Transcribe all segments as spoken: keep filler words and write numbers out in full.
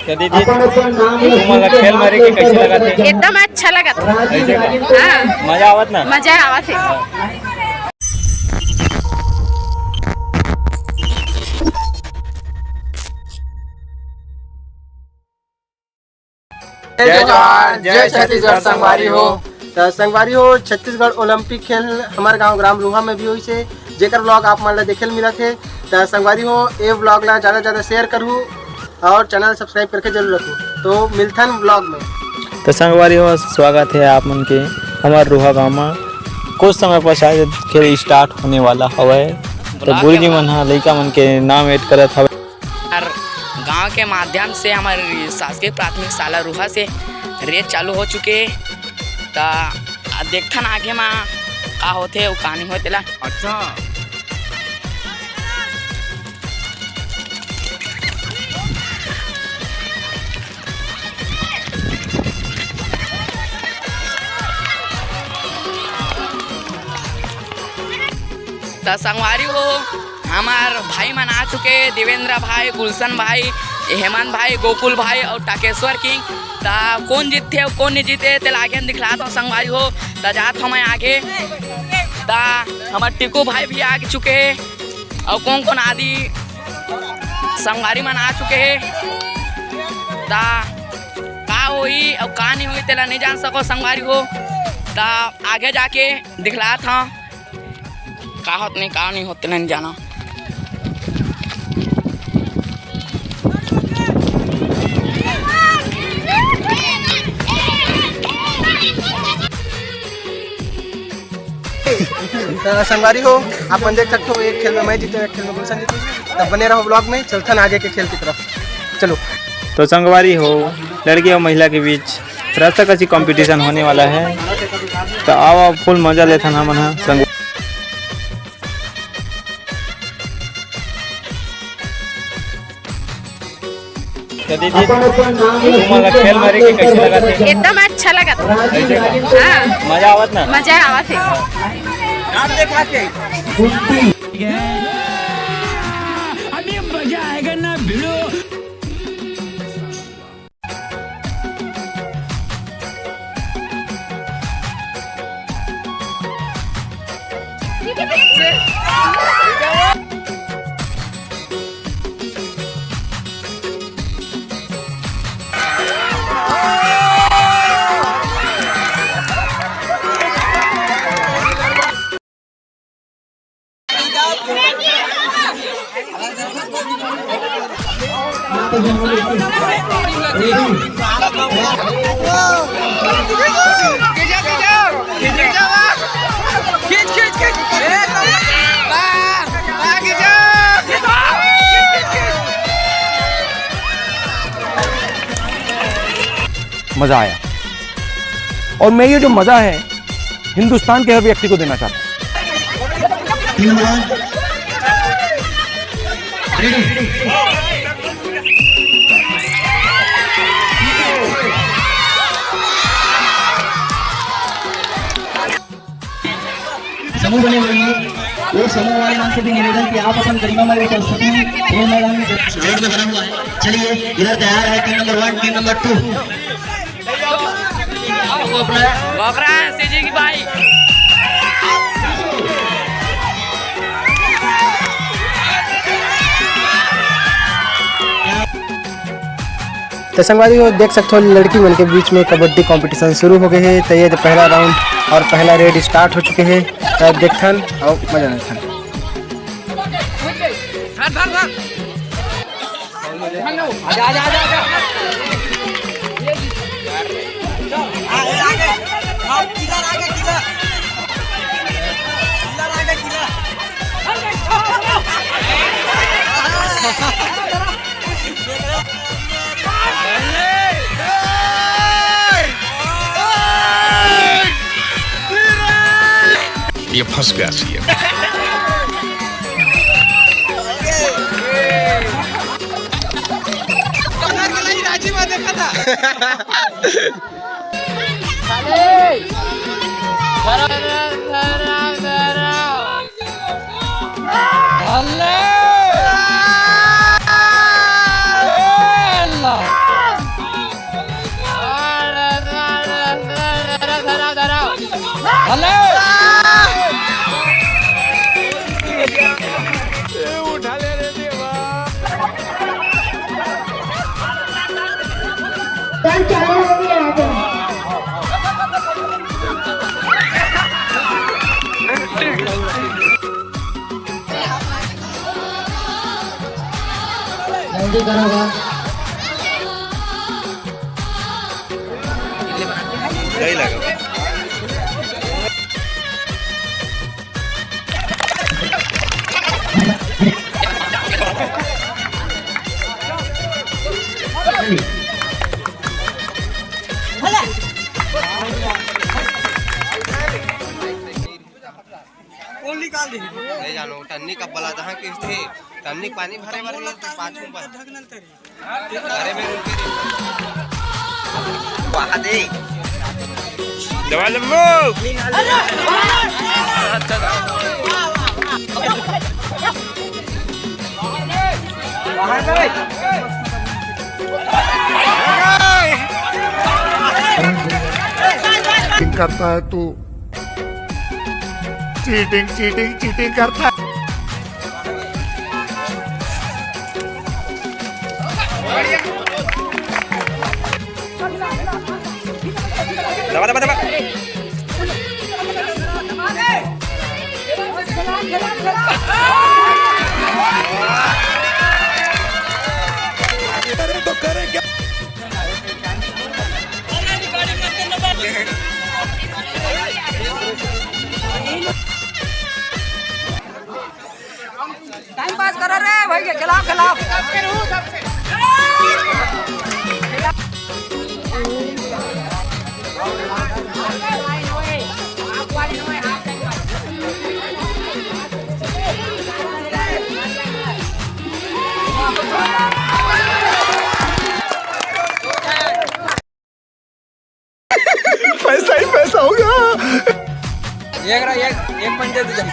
तो दीदी, तुमन ला खेल में रह के कैसे लगत हे? एकदम अच्छा लगत हे। ऐसे का? हाँ। मजा आवत ना? मजा आवत हे। जय जोहार, जय छत्तीसगढ़ संगवारी हो। त संगवारी हो, छत्तीसगढ़ ओलंपिक खेल हमर गांव ग्राम रूहा में भी होइस हे, जेकर vlog आप मन ला देखे ल मिलत हे। त संगवारी हो, ए vlog ला ज्यादा से ज्यादा share करहू और channel subscribe करके जरूर रखहू। तो मिलथन vlog में। तो संगवारी हो, स्वागत हे आप मन के हमर रूहा गांव में। कुछ समय पश्चात खेल start होने वाला हवय। तो गुरुजी मन ह लइका मन के नाम add करत हवय। हर गांव के माध्यम से हमर शासकीय प्राथमिक शाला रूहा से race चालू हो चुके हे। त आ देखथन आगे मा का होथे अउ का नइ होय तेला। अच्छा। त संगवारी हो, हमर भाई मन आ चुके, देवेंद्र भाई, गुलशन भाई, हेमंत भाई, गोकुल भाई अउ टाकेश्वर किंग। त कोन जीतथे अउ कोन नइ जीते, तेला आगे म दिखलात हंव संगवारी हो। त जात हंव मैं आगे। त हमर टिकू भाई भी आ चुके हे अउ कोन कोन आदि संगवारी मन आ चुके हे। त का होही अउ का नइ होही, तेला नइ जान सको संगवारी हो। त आगे जाके दिखलात हंव। का होत नहीं, का नहीं होत, नहीं जाना। त संगवारी हो, आप मन देख सकते हो, एक खेल में मैं जीते, एक खेल में गुलशन जीते। तब बने रहो vlog में, चलथन आगे के खेल की तरफ। चलो। तो संगवारी हो, लड़की और महिला के बीच रस्सा कसी competition होने वाला है। तो आओ, आओ, full मजा लेथन हमन ह संग। तो दीदी, तुमन ला खेल में रह के कैसे लगत हे? एकदम अच्छा लगत हे। ऐसे का? हाँ। मजा आवत ना? मजा आवत हे। नाम देखा के। अभी मजा आएगा ना भिड़ो। मजा आया। और मैं ये जो मजा है, हिंदुस्तान के हर व्यक्ति को देना चाहता हूं। समूह बने हुए हैं, वो समूह वाले मन से भी निवेदन कि आप अपन गरिमामय उपस्थिति खेल मैदान में रोड में बना हुआ है। चलिए, इधर तैयार है team number one, team number two। गोकरा सीजी की भाई। तो संगवारी हो, देख सकते हो, लड़की मन के बीच में कबड्डी competition शुरू हो गए है। तो ये तो पहला round और पहला raid start हो चुके हैं। तो देखथन और मजा लेथन। धर, धर, धर। आजा, आजा, आजा, आजा। आ, ए, आगे। आओ, किलर आगे, किलर। किलर आगे, किलर। ये फंस गया सीएम। रांची में देखा था। हेलो। ए, उठा ले रे देवा। चल, चलो, अभी आ जाओ। जल्दी करो बा। नहीं लगा। कौन निकाल दे? नहीं जानो, टन्नी कब बला जहाँ किस थे, टन्नी पानी भरे भरे पाँच ऊपर। अरे मैं उनके दबा लम्बू। चीटिंग करता है तू, चीटिंग, चीटिंग, चीटिंग करता है। दबा, दबा, दबा। अरे तो करे क्या? टाइम पास करो रे भाई, खिलाओ, खिलाओ। पैसा ही पैसा होगा। एक रा-, एक, एक पंच दे दीजिए।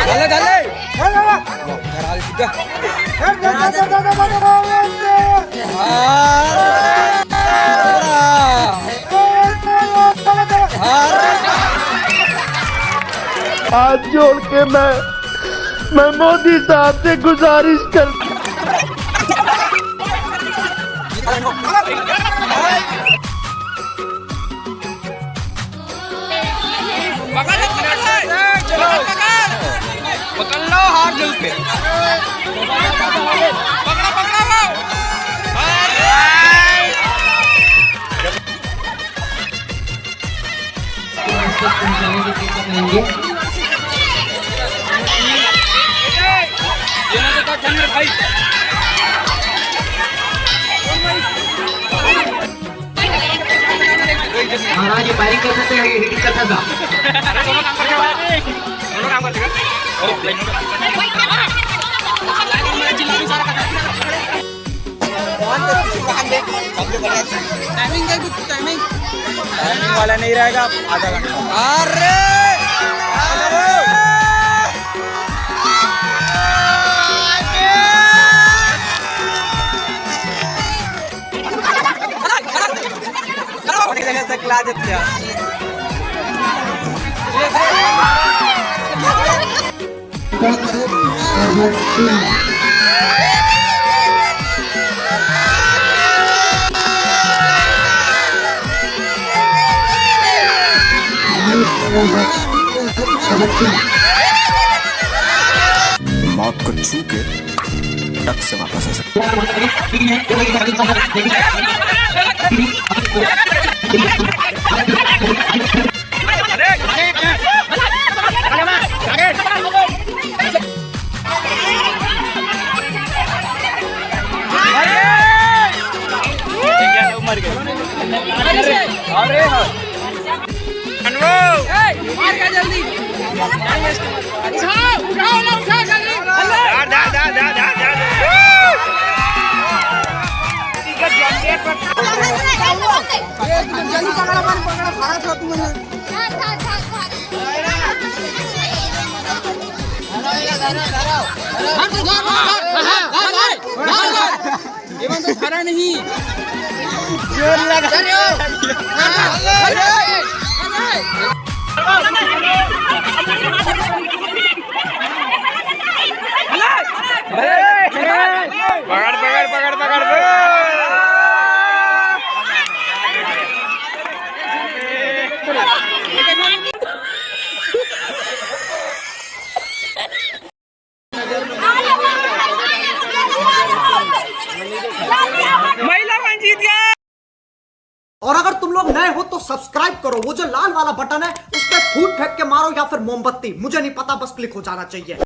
डाले, डाले। डाले, डाले। हाथ जोड़ के मैं, मैं मोदी साहब से गुजारिश कर पकड़ लो, पकड़ लो। पकड़ लो, हाथ जल पे। पकड़ो, पकड़ो, लो। अरे! ये ना तो चंद्र भाई। महाराज, ये firing कर सकते हैं, ये hitting कर सकता। दोनों काम करते हैं। दोनों काम करते हैं। टाइमिंग दे कुछ, टाइमिंग। टाइमिंग वाला नहीं रहेगा, आधा घंटा। अरे! अरे! मौत को छू के टक से वापस आ सकते। अरे हाँ। अनुभव। ए, मार का जल्दी। उठाओ, उठाओ ना, उठाओ जल्दी। धार, धार, धार। जल्दी पकड़ा, पकड़ा, पकड़ा, खड़ा था तुम। ये बंदा धरा नहीं। जोर लगा। अरे, अरे, अरे, पकड़, पकड़, पकड़, पकड़। महिला मन जीत गए। और अगर तुम लोग नए हो तो सब्सक्राइब करो, वो जो लाल वाला बटन है उस पर फूट फेंक के मारो या फिर मोमबत्ती, मुझे नहीं पता, बस क्लिक हो जाना चाहिए।